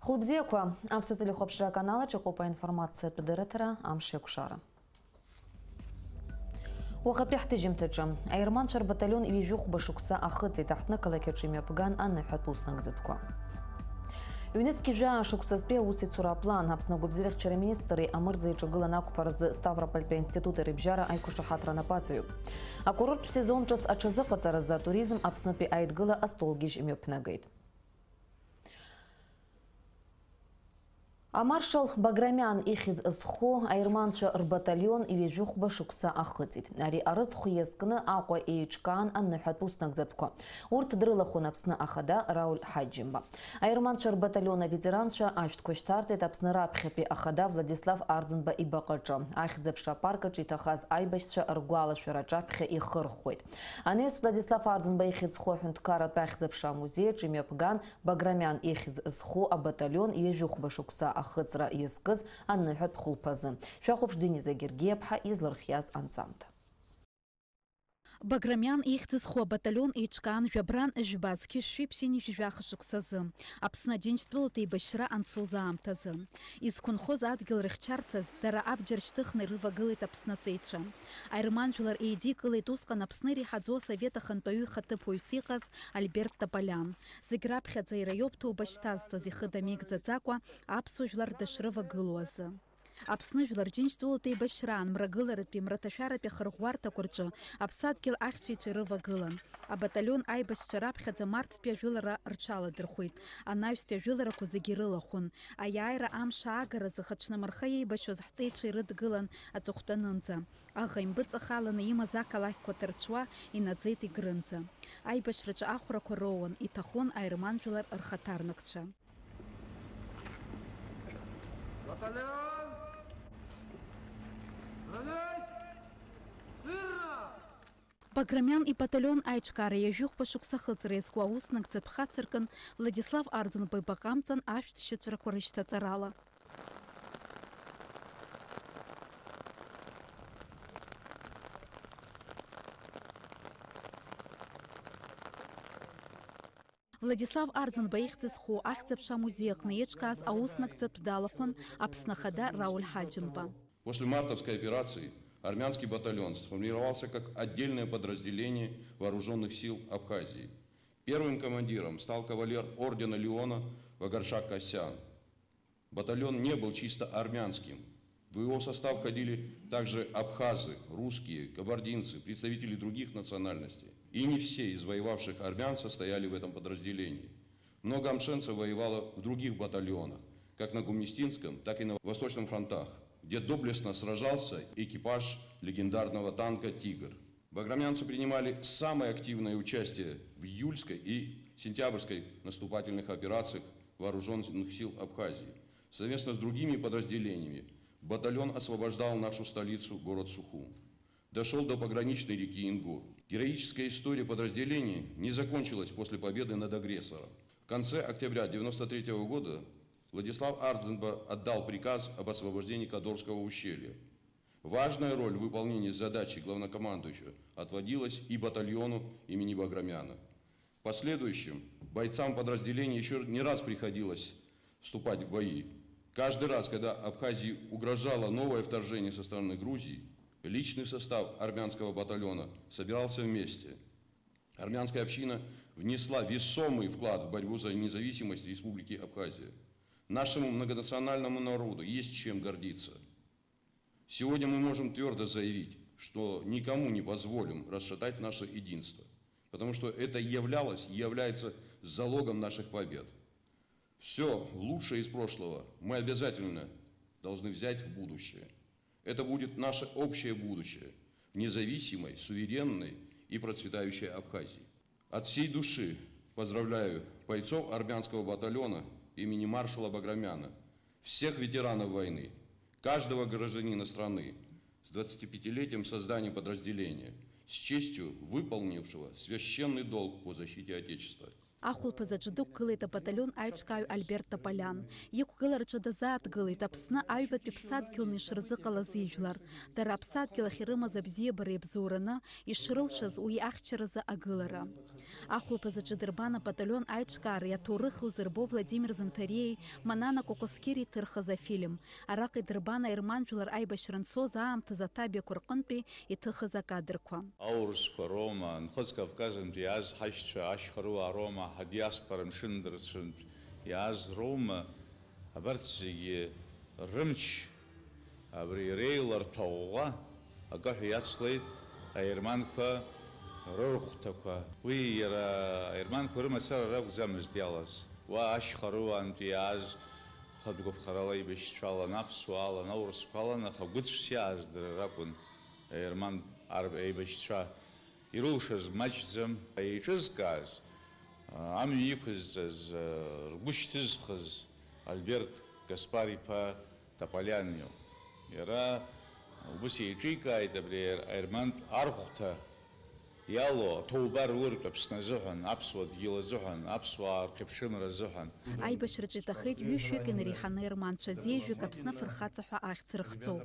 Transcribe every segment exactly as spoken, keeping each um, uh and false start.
Хәылбзиақәа, аԥсуа телехәаԥшра аканал аҿы иҟоуп аинформациатә дырраҭара Амш иакәшара. Уахатәи ҳҭыжьымҭаҿы, аерманцәа рбаталион ҩажәихәба шықәса ахыҵит, аҳҭнықалақь аҿы имҩаԥган аныҳәатә ус нагӡатәқәа. Ҩнызқь жәаа шықәсазтәи аусеицура аплан, Аԥсны агәабзиарахьчара министри амырӡ еиҿагылан ақәԥаразы Ставропольтәи аинститути рыбжьара аиқәшаҳаҭра анапаҵаҩуп. Акурорттә сезон ҿыц аҽазыҟаҵаразы атуризм Аԥснытәи аидгыла астолгьежь мҩаԥнагеит. Амаршал Баграмиан ихьӡ зху аерманцәа рбаталион ҩажәихәба шықәса ахыҵит. Ари арыцхә иазкны Аҟәа еиҿкаан аныҳәатә ус нагӡатәқәа. Урҭ дрылахәын Аԥсны Ахада Рауль Ҳаџьымба. Аерманцәа рбаталион аветеранцәа ашәҭқәа шьҭарҵеит Аԥсны раԥхьатәи Ахада Владислав Арӡынба ибаҟаҿы. Ахьӡ-аԥша апарк аҿы иҭахаз аибашьцәа ргәалашәара аҿаԥхьа ихырхуеит. Анаҩс Владислав Арӡынба ихьӡ зху аҳәынҭқарратә ахьӡ-аԥша амузеи аҿы имҩаԥган Баграмиан ихьӡ зху абаталион ҩажәихәба шықәса ахыҵра иазкыз аныҳәатә хәылԥазы. Шәахәаԥш Дениза Гергиаԥҳа излархиаз анҵамҭа. Баграмиан ихьӡ зху абаталион еиҿкаан жәабран жәба зқьи жәшәи ԥшьынҩажәи жәаха шықәсазы, Аԥсны Аџьынџьтәылатә еибашьра анцоз аамҭазы. Изқәынхоз адгьыл рыхьчарцаз, дара абџьар шьҭыхны ирывагылеит Аԥсны аҵеицәа. Аерман жәлар еидикылеит усҟан Аԥсны иреиҳаӡоу асовет ахантәаҩы ихаҭыԥуаҩс иҟаз Альберт Тополиан. Зегь раԥхьаӡа иара иоуп ҭоуба шьҭазҵаз, ихы дамеигӡаӡакәа аԥсуа жәлар дышрывагылоу азы. Аԥсны Жәлар Џьынџьтәылатә еибашьраан мрагыларатәи мраҭашәаратәи ахырӷәӷәарҭақәа рҿы аԥсадгьыл ахьчаҩцәа ирывагылан. Абаталион аибашьцәа раԥхьаӡа марттәи ажәылара рҽаладырхәит. Анаҩстәи ажәыларақәа зегьы ирылахәын. Аиааира амш аагаразы хацәнмырха еибашьуаз ҳҵеицәа ирыдгылан аҵыхәтәанынӡа. Аӷа импыҵахаланы имаз ақалақьқәа ҭарцәуа инаӡеит Егрынӡа. Аибашьраҿы ахәрақәа роуан, иҭахон аерман жәлар рхаҭарнакцәа. Батальон! Рынҩажь! Сырра! Баграмиан ибаталион аиҿкаара ҩажәихәба шықәса ахыҵра иазку аус нагӡатә хацыркын Владислав Арӡынба ибаҟа амҵан ашәҭ шьыҵәрақәа рышьҭаҵарала. Владислав Арӡынба ихьӡ зху ахьӡ-аԥша амузеи аҟны еиҿкааз аус нагӡатә далахәын Аԥсны Ахада Рауль Ҳаџьымба. После мартовской операции армянский батальон сформировался как отдельное подразделение вооружённых сил Абхазии. Первым командиром стал кавалер ордена Леона Вагаршак Касян. Батальон не был чисто армянским. В его состав входили также абхазы, русские, кабардинцы, представители других национальностей. И не все из воевавших армян состояли в этом подразделении. Много амшенцев воевало в других батальонах, как на Гумнистинском, так и на Восточном фронтах, где доблестно сражался экипаж легендарного танка «Тигр». Баграмянцы принимали самое активное участие в июльской и сентябрьской наступательных операциях вооружённых сил Абхазии. Совместно с другими подразделениями батальон освобождал нашу столицу, город Сухум. Дошёл до пограничной реки Ингур. Героическая история подразделения не закончилась после победы над агрессором. В конце октября девяносто третьего года Владислав Ардзинба отдал приказ об освобождении Кадорского ущелья. Важная роль в выполнении задачи главнокомандующего отводилась и батальону имени Баграмяна. В последующем бойцам подразделения ещё не раз приходилось вступать в бои. Каждый раз, когда Абхазии угрожало новое вторжение со стороны Грузии, личный состав армянского батальона собирался вместе. Армянская община внесла весомый вклад в борьбу за независимость Республики Абхазия. Нашему многонациональному народу есть чем гордиться. Сегодня мы можем твёрдо заявить, что никому не позволим расшатать наше единство, потому что это являлось и является залогом наших побед. Всё лучшее из прошлого мы обязательно должны взять в будущее. Это будет наше общее будущее в независимой, суверенной и процветающей Абхазии. От всей души поздравляю бойцов армянского батальона имени маршала Баграмяна, всех ветеранов войны, каждого гражданина страны с двадцатипятилетием создания подразделения, с честью выполнившего священный долг по защите Отечества. Ахәылԥаз аҿы дықәгылеит абаталион аиҿкааҩ Альберт Тополиан. Иқәгылараҿы дазааҭгылеит Аԥсны аҩбатәи ԥсадгьылны ишырзыҟалаз ижәлар. Дара аԥсадгьыл ахь ирымаз абзиабара иабзоураны, ишрылшаз уи ахьчаразы агылара. Ахәылԥазы аҿы дырбан апаталион аиҿкаареи аҭоурыхи узырбо Владимир Занҭариеи Манана Кокоскири иҭырхыз афильм. Араҟа идырбан аерман жәлар аибашьра анцоз аамҭазы аҭабиақәа рҟынтәи иҭыхыз акадрқәа. Аурысқәа роума, Нхыҵ Кавказынтә иааз ҳашьцәа, ашьхарыуаа роума, ҳадиаспора мшындырцәынтә иааз роума, абарҭ зегьы рымч, абри реиларҭәа ӷәӷәа акаҳәа иацлеит аерманқәа рырхәҭақәа. Уи иара аерманқәа рымацара ракәӡамызт иалаз. Уа ашьхарыуаантәи иааз хатә гәаԥхарала еибашьцәалан, аԥсуаалан, аурысқәалан, аха гәыцәс иааз дара ракәын, аерман ар-, еибашьцәа. Ирылшаз маҷӡам, еиҿызкааз, амҩа иқәызҵаз, ргәы шьҭызхыз Альберт Гаспар-иԥа Тополиан иоуп. Иара убас еиҿикааит абри аермантә архәҭа иалоу аҭоуба руртә Аԥсны азыҳәан, аԥсуа дгьыл азыҳәан, аԥсуаа рхьыԥшымра азыҳәан. Аибашьраҿы иҭахеит ҩышәҩык инареиҳаны ерманцәа зеижәҩык Аԥсны афырхаҵа ҳәа ахьӡ рыхҵоу.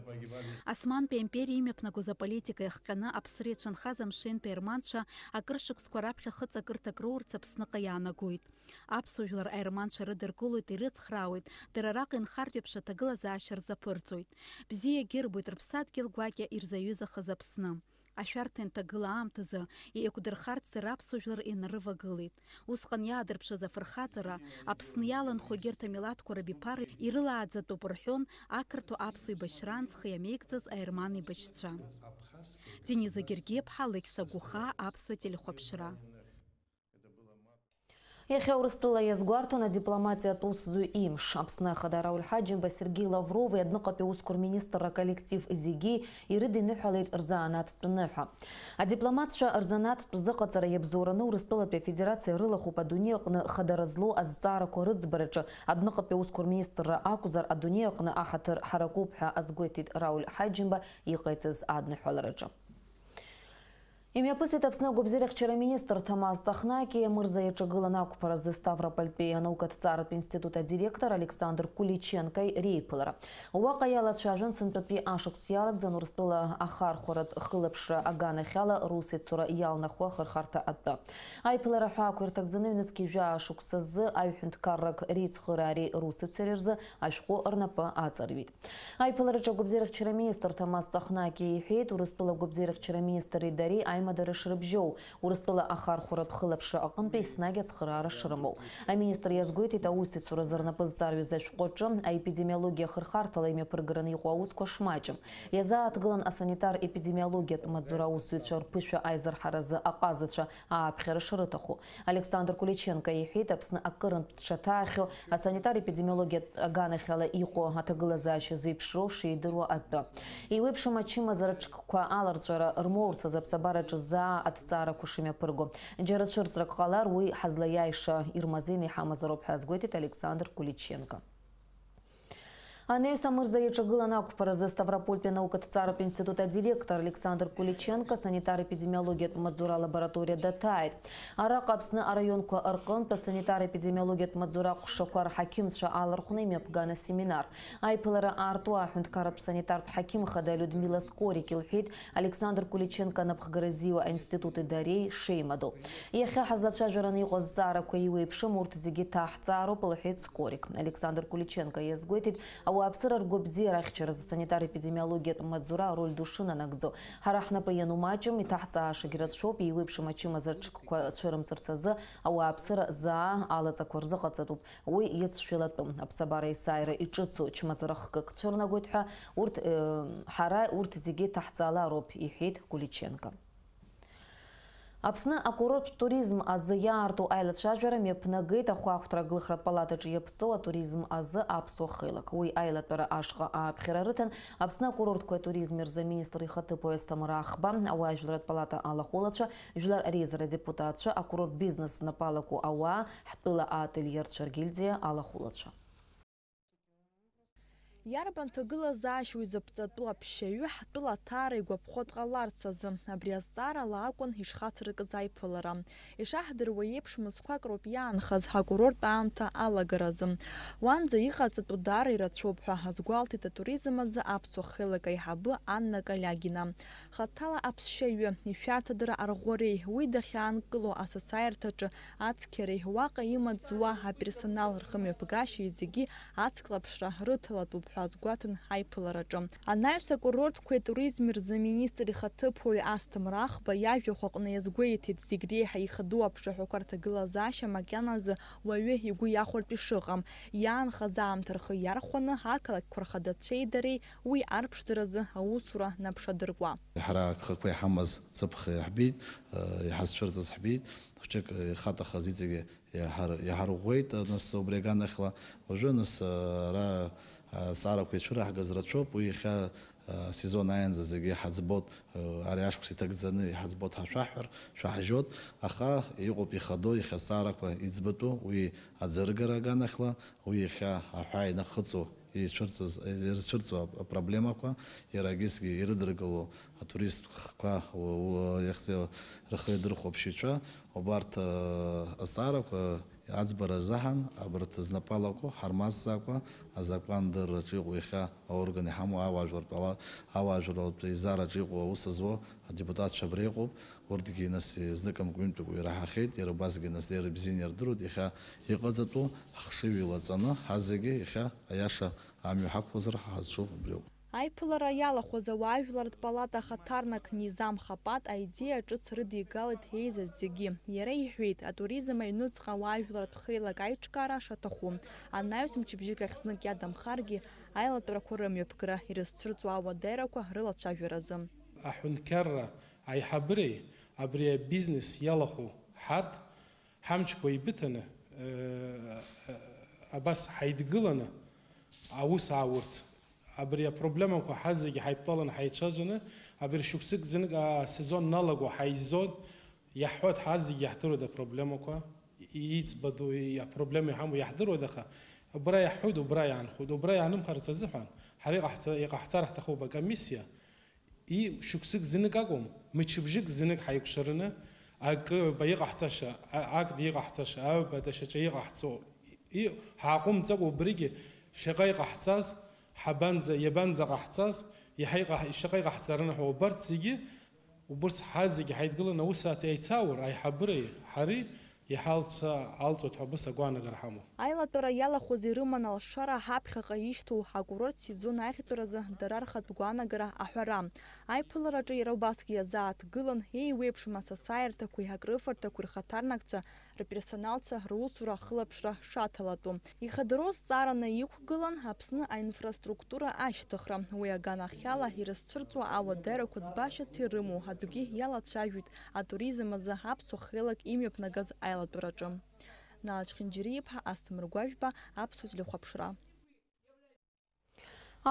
Османтәи аимпериа имҩаԥнагоз аполитика иахҟьаны аԥсра иацәынхаз амшынтәи ерманцәа акыр шықәсқәа раԥхьа хыҵакырҭак роурц Аԥсныҟа иаанагоит. Аԥсуа жәлар аерманцәа рыдыркылоит, ирыцхраауеит, дара раҟа инхартә еиԥш аҭагылазаашьа рзаԥырҵоит. Бзиагьы ирбоит рыԥсадгьыл гәакьа ирзаҩызахаз Аԥсны. Ашәарҭа инҭагыла аамҭазы еиқәдырхарц дара аԥсуа жәлар инарывагылеит. Усҟан иаадырԥшыз афырхаҵара, Аԥсны иаланхо егьырҭ амилаҭқәа рабиԥара ирылааӡатәуп рҳәон ақырҭуа аԥсуа еибашьраан зхы иамеигӡаз аерман еибашьцәа. Дениза Гергиаԥҳа, Алықьса Гәыхаа, аԥсуа телехәаԥшра. Иахьа Урыстәыла иазгәарҭон адипломатиатә усзуҩ имш. Аԥсны Ахада Рауль Ҳаџьымба Сергеи Лаврови адәныҟатәи аусқәа рминистрра аколлектив зегьы ирыдиныҳәалеит рзанааҭтә ныҳәа. Адипломатцәа рзанааҭтә зыҟаҵара иабзоураны Урыстәылатәи Афедерациа рылахәуп адунеи аҟны хадара злоу азҵаарақәа рыӡбараҿы адәныҟатәи аусқәа рминистрра акәзар, адунеи аҟны аҳаҭыр ҳаракуп ҳәа азгәеиҭеит Рауль Ҳаџьымба иҟаиҵаз адныҳәалараҿы. Имҩаԥысит Аԥсны агәабзиарахьчара министр Ҭамаз Ҵахнаки амырза иаҿагылан ақәԥаразы Ставропольтәи анаукаҭҵааратә институт адиректор Александр Куличенкои реиԥылара. Уаҟа иалацәажәон сынтәатәи ашықәс иалагӡан Урыстәыла ахархәаратә хылаԥшра аганахьала русеицура иалнахуа ахырхарҭа атәы. Аиԥылара аҳәаақәа ирҭагӡаны ҩнызқь жәаа шықәсазы аҩ ҳәынҭқаррак реицхыраареи русеицәеи рзы ашәҟәы рнапы аҵарҩит. Аиԥылараҿы агәабзиарахьчара аминистр Ҭамаз Ҵахнаки иҳәеит, Урыстәыла агәабзиарахьчара аминистри дареи аимадара шрыбжьоу, Урыстәыла ахархәаратә хылаԥшра аҟынтәи еснагь ацхыраара шрымоу. Аминистр иазгәеиҭеит, аусеицуразы рнапы зҵарҩыз ашәҟәы аҿы аепидемиологиа ахырхарҭала имҩаԥыргараны иҟоу аусқәа шмаҷым. Иазааҭгылан асанитар-епидемиологиатә маҵзура аусзуҩцәа рԥышәа аизырҳаразы аҟазацәа ааԥхьара шрыҭаху. Александр Куличенко иҳәеит, Аԥсны акырынтә дшаҭаахьоу асанитар-епидемиологиатә аганахьала иҟоу аҭагылазаашьа зеиԥшроу шидыруа атәы. Еиуеиԥшым ачымазара ҿкқәа аларҵәара рмоурц азы аԥсабараҿы заа аҭҵаарақәа шымҩаԥырго. Џьара цәырҵрак ҟалар, уи ҳазлаиааиша ирмазеины иҳамазароуп ҳәа азгәеиҭеит Александр Куличенко. Анаҩс амырза иаҿагылан ақәԥаразы Ставропольтәи анаукаҭҵааратә институт адиректор Александр Куличенко санитар-епидемиологиатә маҵзура алабораториа даҭааит. Араҟа Аԥсны араионқәа рҟынтә асанитар-епидемиологиатә маҵзура аҟәшақәа рҳақьымцәа алархәны имҩаԥган асеминар. Аиԥылара аартуа аҳәынҭқарратә санитартә ҳақьым хада Людмила Скорик илҳәеит, Александр Куличенко анапхгара зиуа аинститути дареи шеимадоу. Иахьа ҳазлацәажәараны иҟоу азҵаарақәа еиуеиԥшым, урҭ зегьы ҭаҳҵаароуп, лҳәеит Скорик. Александр Куличенко иазгәеиҭеит, ауааԥсыра ргәабзиара ахьчаразы санитар-епидемиологиатә маҵзура ароль ду шынанагӡо. Ҳара ҳнапы иану маҷым, иҭаҳҵаашагь рацәоуп, еиуеиԥшым ачымазара ҿкқәа цәырымҵырц азы ауааԥсыра заа алаҵақәа рзыҟаҵатәуп. Уи иацәшәалатәым. Аԥсабара есааира иҿыцу чмазара хкык цәырнагоит ҳәа, урҭ, э, ҳара урҭ зегьы ҭаҳҵаалароуп, иҳәеит Куличенко. Аԥсны акурорттә туризм азы иаарту аилацәажәара мҩаԥнагеит ахәаахәҭра аглыхратә палатаҿы иаԥҵоу атуризм азы аԥсуа хеилак. Уи аилатәара ашҟа ааԥхьара рыҭан Аԥсны акурортқәеи атуризми рзы аминистр ихаҭыԥуаҩ Асҭамыр Ахба, ауаажәларратә палата алахәылацәа, жәлар реизара адепутатцәа, акурорттә бизнес знапы алаку ауаа, ҳтәыла аательерцәа ргильдиа алахәылацәа. Иарбан ҭагылазаашьоу изыԥҵатәу аԥшьаҩы ҳтәыла аҭаара игәаԥхо дҟаларц азы? Абри азҵаарала акәын ишхацыркыз аиԥылара. Ишаҳдыруа еиԥш, мызқәак роуп иаанхаз акурорттә аамҭа алагаразы. Уанӡа иҟаҵатәу даара ирацәоуп ҳәа азгәалҭеит атуризм азы аԥсуа хеилак аиҳабы Анна Калиагина. Хаҭала аԥсшьаҩы, ишәарҭадара арӷәӷәареи уи дахьаанкылоу асасааирҭаҿы ацқьареи уаҟа имаҵ зуа аперсонал рхымҩаԥгашьеи зегьы ацклаԥшра рыҭалатәуп ҳәа азгәаҭан аиԥылараҿы. Анаҩс акурортқәеи атуризми рзы аминистр ихаҭыԥуаҩ Асҭамыр Ахба иажәахә аҟны иазгәеиҭеит, зегь реиҳа ихадоу аԥшаҳәақәа рҭагылазаашьа макьаназы уаҩы игәы иахәартә ишыҟам, иаанхаз аамҭа рхы иархәаны ақалақьқәа рхадацәеи дареи уи арԥшӡаразы аусура наԥшадыркуа. Ҳара агхақәа иҳамаз ҵыԥх иаҳбеит, иҳазцәырҵыз ҳбеит, хәҷык ихаҭахаз иҵегьы иаҳар-, иаҳарӷәӷәеит, нас убри аганахьла уажәы, нас, ара, азҵаарақәа ицәыраҳгаз рацәоуп, уи иахьа, асезон ааиаанӡа зегьы иҳаӡбот, ари ашықәс иҭагӡаны иҳаӡбот ҳашәаҳҳәар, шәаҳжьот, аха иҟоуп ихадоу, иахьа азҵаарақәа иӡбатәу, уи аӡыргара аганахьла, уи иахьа аҳәаа инахыҵуа ицәырҵыз, ирызцәырҵуа апроблемақәа, иара агьысгьы ирыдыркыло атуристқәа, у-, у-, иахьӡ-, рхы иадырхәо аԥшьаҩцәа, убарҭ, э, азҵаарақәа аӡбара азыҳәан, абарҭ знапы алаку, ҳармазҵаакәа, азакәандырраҿы иҟоу иахьа аорган иҳамоу ауаажәлартә ала-, ауаажәлартә еизараҿы иҟоу аус зуа адепутатцәа абра иҟоуп. Урҭгьы, нас, зныкымкәа ҩынтәык уи ираҳахьеит, иара убасгьы, нас, иара бзианы ирдыруеит, иахьа иҟаҵатәу ҳхшыҩ илаҵаны, ҳазегьы иахьа аиаша амҩа ҳақәлозар ҳазҿу убриоуп. Аиԥылара иалахәыз ауаажәлартә палата ахаҭарнак Низам Хапат аидеиа ҿыц рыдигалеит еизаз зегьы. Иара иҳәеит, атуризм аҩныҵҟа ауаажәлартә хеилак аиҿкаара шаҭаху. Анаҩс мчыбжьык ахь знык иадамхаргьы, аилатәарақәа рымҩаԥгара, ирызцәырҵуа ауадаҩрақәа рылацәажәаразы. Аҳәынҭқарра аиҳабыреи абри абизнес иалахәу ҳарҭ ҳамчқәа еибыҭаны, э, э, абас ҳаидгыланы аус ааурц. Абри апроблемақәа ҳазегьы ҳаидтәаланы ҳаицәажәаны, абри шықәсык знык асезон налаго ҳаизон, иаҳҳәоит, ҳазегьы иаҳдыруеит апроблемақәа, и-, иӡбатәу, и-, апроблема иҳамоу иаҳдыруеит, аха убра иаҳҳәоит, убра иаанхоит, убра иаанымхарц азыҳәан ҳара иҟаҳҵа-, иҟаҳҵар ҳҭахуп акомиссиа. И, шықәсык знык акәым, мчыбжьык знык ҳаикәшараны, акы ба иҟаҳҵаша, а-, акт иҟаҳҵаша, аҩбатәи шьаҿа иҟаҳҵо, и, ҳааҟәымҵӡакәа убригьы шаҟа иҟаҳҵаз, ҳабанӡа, иабанӡа ҟаҳҵаз, иаҳа иҟаҳ-, шаҟа иҟаҳҵараны ҳәа убарҭ зегьы, убырҭ ҳазегьы ҳаидгыланы аус аҭ-, еицааур, аиҳабыреи ҳареи, иҳалца алҵуеит ҳәа абас агәаанагара ҳамоуп. Аилатәара иалахәыз ирыман алшара ҳаԥхьаҟа ишьҭоу акурорт сезон ахьтәаразы дара рхатә гәаанагара аҳәара. Аиԥылараҿы иара убасгьы иазааҭгылан, еиуеиԥшым асасааирҭақәеи акрыфарҭақәеи рхаҭарнакцәа, рперсоналцәа русура ахылаԥшра шаҭалатәу. Ихадароу зҵаараны иқәгылан Аԥсны аинфраструктура ашьҭыхра. Уи аганахьала ирызцәырҵуа ауадаҩрақәа ӡбашьас ирымоу атәгьы иалацәажәеит атуризм азы аԥсуа хеилак имҩаԥнагаз аилатәараҿы. Нала Чхинџьариа-иԥҳа, Асҭамыр Гәажәба, Аԥсуа телехәаԥшра.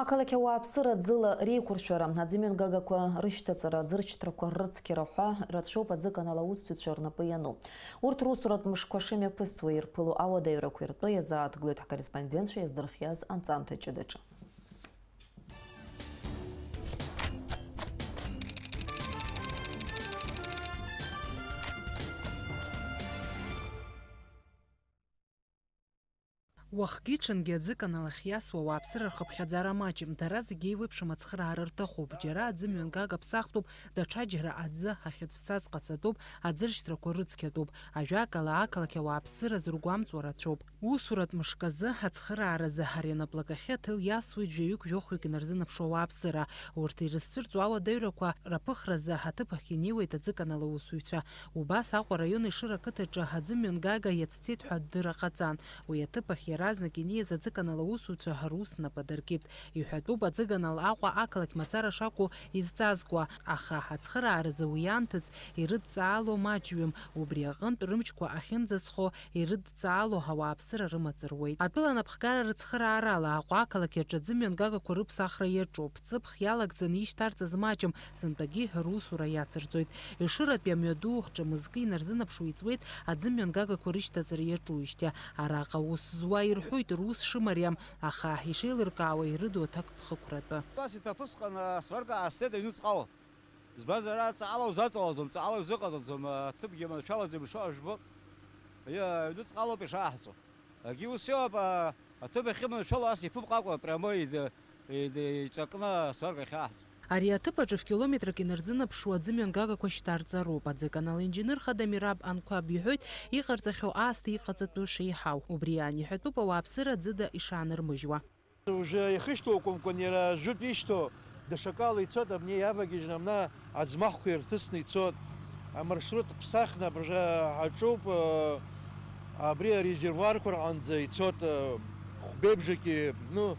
Ақалақь ауааԥсыра ӡыла реиқәыршәара, аӡымҩангагақәа рышьҭаҵара, аӡыршьҭрақәа ррыцқьара ҳәа рацәоуп аӡыканал аусзуҩцәа рнапы иану. Урҭ русуратә мышқәа шымҩаԥысуа ирԥыло ауадаҩрақәа иртәы иазааҭгылоит ҳкорреспондентцәа иаздырхиаз анҵамҭа ҷыдаҿы. Уахгьы-ҽынгьы аӡыканал ахь иасуа ауааԥсыра рхыԥхьаӡара маҷым, дара зегьы еиуеиԥшым ацхыраара рҭахуп, џьара аӡы мҩангага ԥсахтәуп, даҽаџьара аӡы ахьыцәцаз ҟаҵатәуп, аӡыршьҭрақәа рыцқьатәуп, ажәакала, ақалақь ауааԥсыра зыргәамҵуа рацәоуп. Усуратә мышк азы, ацхырааразы, ари анаплакахьы аҭел иасуеит жәаҩык-жәохәҩык инарзынаԥшуа ауааԥсыра. Урҭ ирызцәырҵуа ауадаҩрақәа раԥыхразы аҭыԥ ахь инеиуеит аӡыканал аусзуҩцәа. Убас Аҟәа араион Ешыра ақыҭаҿы аӡы мҩангага иацәцеит ҳәа адырра ҟаҵан. Уи аҭыԥ ахь иаразнак инеиз аӡыканал аусзуҩцәа рус нап адыркит. Иҳәатәуп, аӡыканал Аҟәа ақалақь мацара шакәу изҵазкуа, аха ацхырааразы уи анҭыҵ ирыдҵаало маҷҩым, убри аҟынтә рымчқәа ахьынӡазхо ирыдҵаало ауааԥсыра рымаҵ руеит. Атәыла анапхгара рыцхыраарала Аҟәа ақалақь аҿы аӡы мҩангагақәа рыԥсахра иаҿуп. Ҵыԥх иалагӡаны ишьҭарҵаз маҷым, сынтәагьы русура иацырҵоит. Ешыратәи амҩаду ҿамызкы инарзынаԥшуа иҵуеит аӡы мҩангагақәа рышьҭаҵара иаҿуижьҭеи. Араҟа аус зуа ирҳәоит рус шымариам, аха ишеилыркаауа ирыду аҭакԥхықәратәы. Убас иҭаԥысҟан асварка аасцеит аҩныҵҟала. Избанзар, ара ҵаҟала узаҵалаӡом, ҵаҟала узыҟаҵаӡом, аҭыԥгьы маншәалаӡом ишыҟоу жәбо. Аҩныҵҟалоуп ишааҳҵо. Егьи ус иоуп, а, аҭыԥ ахьыманшәало ас иԥымҟакәа, прямо ид-, ид-, иҿакны асварка ахьааҳҵо. Ари аҭыԥ аҿы фкилометрак инарзынаԥшуа аӡы мҩангагақәа шьҭарҵароуп. Аӡы аканал инженер хада Мираб Анқәаб иҳәоит, иҟарҵахьоу аасҭа иҟаҵатәу шеиҳау. Убри аан иҳәатәуп ауааԥсыра ӡыда ишаанырмыжьуа. Уже ихышьҭоу акәымкәан, иара жәытә ишьҭоу даҽакала ицоит, абни иавагьежьны, абна аӡмахқәа ирҭысны ицоит. Амаршрут ԥсахны абыржәы ҳаҿуп, э, абри арезервуарқәа рҟынӡа ицоит, э, хәбеибжаки, ну,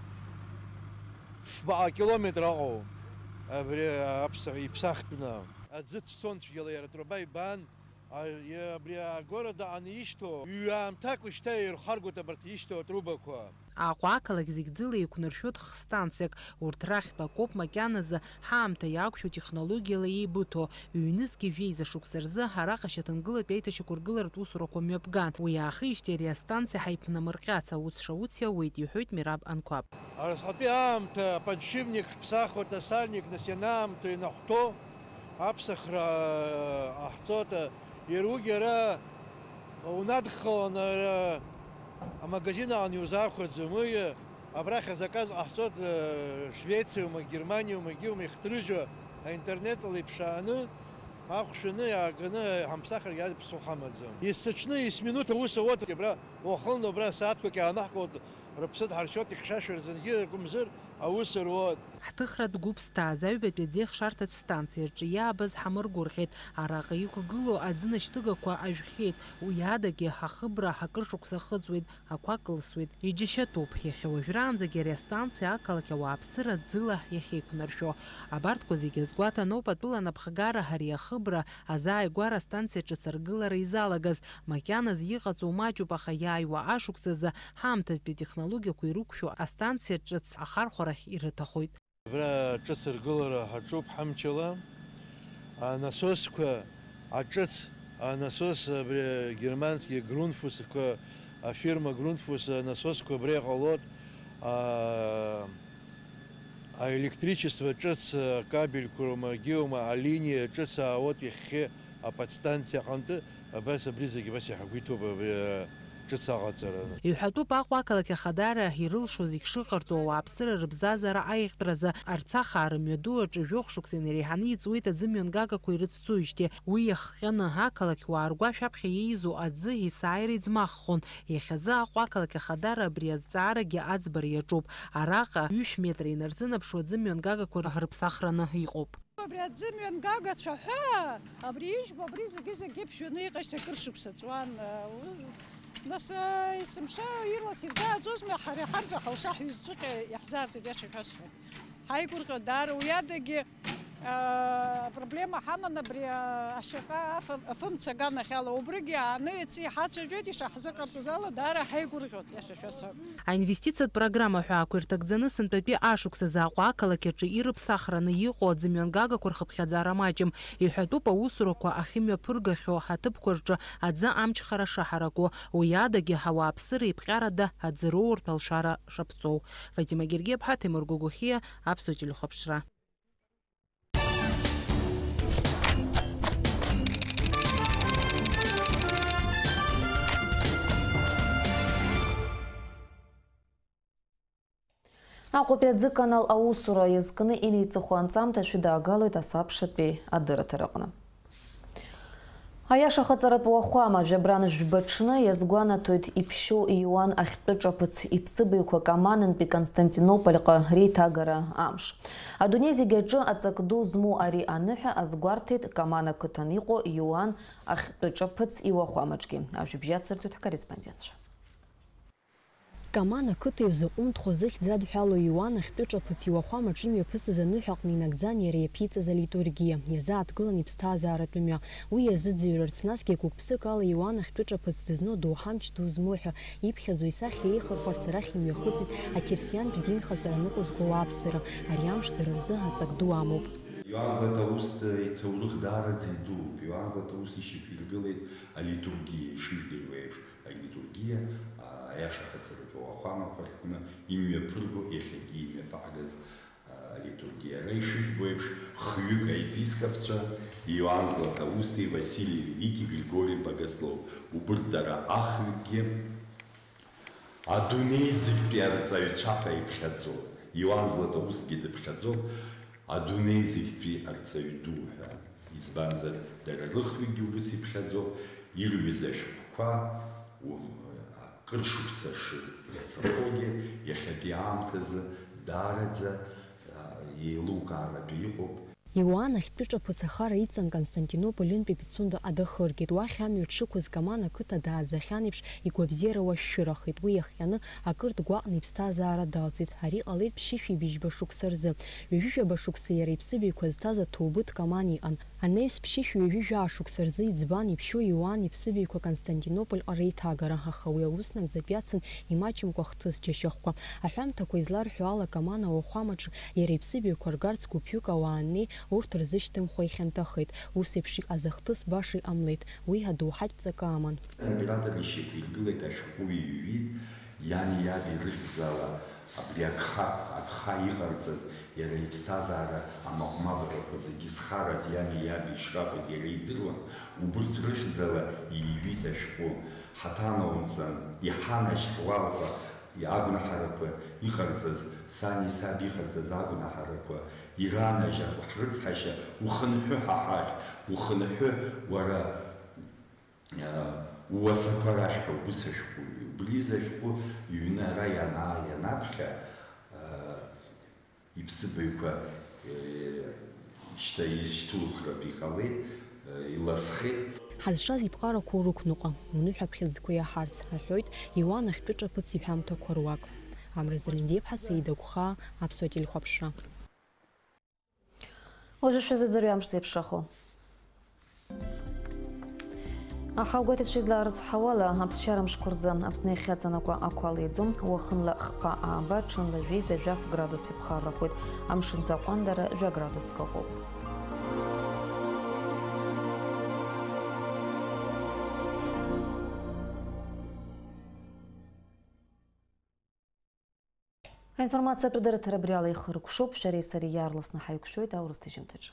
фбаҟа километр аҟоу, абри аԥса-, иԥсахтәны. Аӡы цәцон цәгьала, иара атруба ибан. А, е, абри агора даҟаны ишьҭоу, ҩ-аамҭак шьҭа ирхаргоит абарҭ ишьҭоу атрубақәа. Аҟәа ақалақь зегь ӡыла еиқәнаршәоит х-станциак. Урҭ рахьтә акоуп макьаназы ҳаамҭа иақәшәо технологиала еибыҭоу. Ҩнызқьи жәеиза шықәса рзы араҟа шьаҭангылатәи аиҭашьақәыргыларатә усурақәа мҩаԥган. Уи аахижьҭеи ари астанциа ҳаиԥнамырҟьац аус шауц иауеит, иҳәоит Мираб Анқәаб. Арасҟатәи аамҭа аподшипник ҳԥсахуеит, асальник, нас ианаамҭоу ианахәҭоу аԥсахра ҟаҳҵоит. Иара уигьы ара унадхаланы, ара амагазин аан иузаахәаӡом. Уи абрахь азаказ ҟаҳҵоит, э, Швециаума, Германиаумагьы ума ихҭрыжьуа аинтернетала иԥшааны, ахә шәаны иааганы ҳамԥсахыргьы ԥсыхәа ҳамаӡам. Есыҽны есминуҭ аус ауеит, абра уахынла, убра сааҭқәак иаанаҳкылоит, рыԥсы дҳаршьоит, ихьшәашәа рзынгьы акәымзар, аус руеит. Ҳҭыхратә гәыԥ зҭааз аҩбатәи аӡеихшарҭатә станциаҿы иаабаз ҳамыргәырӷьеит. Араҟа иқәгылоу аӡынашьҭыгақәа ажәхьеит, уи адагьы ҳахыбра акыр шықәса ахыҵуеит, ақәа кылсуеит. Иџьашьатәуп, иахьа уажәраанӡагьы ари астанциа ақалақь ауааԥсыра ӡыла иахьеиқәнаршәо. Абарҭқәа зегьы азгәаҭаноуп атәыла анапхгара ари ахыбра азааигәара астанциа ҿыц аргылара изалагаз. Макьаназ иҟаҵоу маҷуп, аха иааиуа ашықәсазы ҳаамҭазтәи атехнологиақәа ирықәшәо астанциа ҿыц ахархәарахь ирыҭахоит. Абра ҿыц аргылара ҳаҿуп ҳамчала. Анасосқәа аҿыц, анасос, абри германски Grundfos-қәа, афирма Grundfos анасосқәа абра иҟалоит. А, аелектричество ҿыц, акабельқәа роума, гьоума, алиниа ҿыц аауеит иахьхьи аподстанциа аҟынтәы, абас абри зегьы абас иҳагәиҭоуп, абри, а, ҿыц аҟаҵара. Иҳәатәуп Аҟәа ақалақь ахадара ирылшо зегь шыҟарҵо, ауааԥсыра рыбзазара аиӷьтәразы, Арцахаа рымҩаду аҿы жәохә шықәса инареиҳаны иҵуеит аӡы мҩангагақәа ирыцәцоижьҭеи. Уи иахҟьаны, ақалақь уаа ргәашә аԥхьа иеизо аӡы есааира иӡмаххон. Иахьазы Аҟәа ақалақь ахадара абри азҵаарагьы аӡбара иаҿуп. Араҟа ҩышә метра инарзынаԥшуа аӡы мҩангагақәа рыԥсахраны иҟоуп. Абри аӡы мҩангагацәа ҳәа, абри ижәбо, абри зегьы-зегьы ԥжәаны иҟашьҭ акыр шықәса ҵуан. Нас, есымша ирлас ирзааӡозма, ҳара иҳарзаҳалша ҳҩызцәыҟьа иаҳзаартит, иаша шәасҳәап. Ҳаигәырӷьоит даара, уи адагьы, а, апроблема ҳаман абри, а, ашьаҟа аф-, афымца аганахьала, убригьы ааны иацы иҳацәажәеит, ишаҳзыҟарҵаз ала даара ҳаигәырӷьоит, иаша шәасҳәап. Аинвестициатә программа ҳәаақәа ирҭагӡаны сынтәатәи ашықәсазы Аҟәа ақалақь аҿы ирыԥсахраны иҟоу аӡы мҩангагақәа рхыԥхьаӡара маҷым. Иҳәатәуп аусурақәа ахьымҩаԥыргахьоу ҳаҭыԥқәа рҿы аӡы амчхара шаҳараку, уи адагьы ауааԥсыра еиԥҟьарада аӡы роуртә алшара шаԥҵоу. Фатима Гергиаԥҳа, Ҭемыр Гогохиа, Аԥсуа телехәаԥшра. Аҟәатәи аӡыканал аусура иазкны инеиҵыху анҵамҭа шәыдаагалоит асабшатәи адырраҭараҟны. Аиаша хаҵаратә уахәама, жәабран жәбаҽны иазгәанаҭоит иԥшьоу Иоан ахьтәы ҿаԥыц иԥсыбаҩқәа Каманынтәи Константинопольҟа реиҭагара амш. Адунеи зегь аҿы аҵак ду змоу ари аныҳәа азгәарҭеит Каман ақыҭан иҟоу Иоан ахьтәы ҿаԥыц иуахәамаҿгьы. Ажәабжь ацырҵоит ҳкорреспондентцәа. Каман ақыҭа иузаҟәымҭхо зыхьӡ адҳәалоу Иоан ахьтәы ҿаԥыц иуахәамаҿ имҩаԥысыз аныҳәа аҟны инагӡан иара иаԥиҵаз алитургиа, иазааҭгылан иԥсҭазааратә мҩа. Уи иазыӡырҩырц, насгьы гәык-ԥсык ала Иоан ахьтәы ҿаԥыц дызну адоуҳа амч ду змоу ҳәа иԥхьаӡо исахьа еихырхәарц арахь имҩахыҵит ақьырсиантә динхаҵара ныҟәызго ауааԥсыра, ари амш дара рзы аҵак ду амоуп. Иоан Златоуст иҭоурых даараӡа идууп. Иоан Златоуст ишьақәиргылеит алитургиа, ишыжәдыруа еиԥш. Алитургиа, а, Аиашахацыратәи ауахәамақәа рҟны имҩаԥырго иахьагьы имҩаԥаагаз алитургиа. Иара ишыжәбо еиԥш, хҩык аепископцәа, Иоанн Златоусти, Василий Великий, Григорий Богослов, убырҭ дара ахҩыкгьы адунеи зегьтәи арҵаҩцәа ҳәа иԥхьаӡоуп. Иоанн Златоустгьы дыԥхьаӡоуп, адунеи зегьтәи арҵаҩ ду ҳәа. Избанзар, дара рыхҩыкгьы убыс иԥхьаӡоуп, ирҩыз ашәҟәқәа, у-, акыр шықәса шырцахогьы, иахьатәи аамҭазы даараӡа, а, еилукааратәы иҟоуп. Иоанн ахьтәы ҿаԥыц ахара иҵан Константинополь-ынтәи Пицунда адәы ахыргеит. Уахь амҩа дшықәыз Каман ақыҭа дааӡахьан еиԥш, игәабзиара уашәшәырахеит. Уи иахҟьаны акыр дгәаҟны иԥсҭазаара далҵит. Ари ҟалеит ԥшьышәи быжьба шықәса рзы. Ҩажәижәаба шықәса иара иԥсыбаҩқәа зҭаз аҭоубыҭ Каман иҟан. Анаҩс ԥшьышәи ҩажәи жәаа шықәса рзы иӡбан иԥшьоу Иоанн иԥсыбаҩқәа Константинополь-ҟа реиҭагара, аха уи алыснагӡатә иацын имаҷымкәа хҭыс џьашьахәқәа. Аҳәамҭақәа изларҳәо ала, Каман ауахәамаҿы иара иԥсыбаҩқәа ргарц гәыԥҩык ауаа аннеи, урҭ рзышьҭымхуа ихьанҭахеит. Ус еиԥш иҟаз ахҭыс баша иҟамлеит, уи адоуҳатә ҵакы аман. Аимператор ишьақәиргылеит, ашәҟәы ҩҩит, иани иаби рыхьӡала абри агха, агха иҟарҵаз, иара иԥсҭазаара амаҟә-мабарақәа зегьы зхараз иани иаби шракәыз иара идыруан, убырҭ рыхьӡала иҩит ашәҟәы. Ҳаҭанаумҵан, иҳанажь ҳуалқәа, агәнаҳарақәа иҟарҵаз, сани саби иҟарҵаз агәнаҳарақәа иранажь, ҳрыцҳашьа, ухынҳәы ҳа ҳахь, ухынҳәы уара, а, ууасақәа рахь ҳәа убыс ашәҟәы, убри изы ашәҟәы иҩны ара ианаа-, ианаԥхьа, а, иԥсыбаҩқәа, э, шьҭа изышьҭылхратә иҟалеит, э, иласхеит. Ҳазшаз иԥҟарақәоу рықәныҟәа, уныҳәа абӷьыцқәа иаҳарц, аҳәоит Иуан ахьтәы ҿаԥыц иҳәамҭақәа руак. Амра Залендиев-ҳа, Саида Гәхаа, Аԥсуа телехәаԥшра. Уажәы шәазыӡырҩ амш зеиԥшрахо. Аҳауагәаҭаҩцәа излаарыцҳауала, аԥсшьара мшқәа рзы Аԥсны иахьаҵанакуа ақәа леиӡом, уахынла хԥа ааба, ҽынла жәеиза жәаф градус иԥхаррахоит, амшынӡ аҟәандара жәа градуск ыҟоуп. Аинформациатә дырраҭара абри ала ихыркәшоуп, шәареи сареи иаарласны ҳаиқәшәоит аурыс ҭыжьымҭаҿы.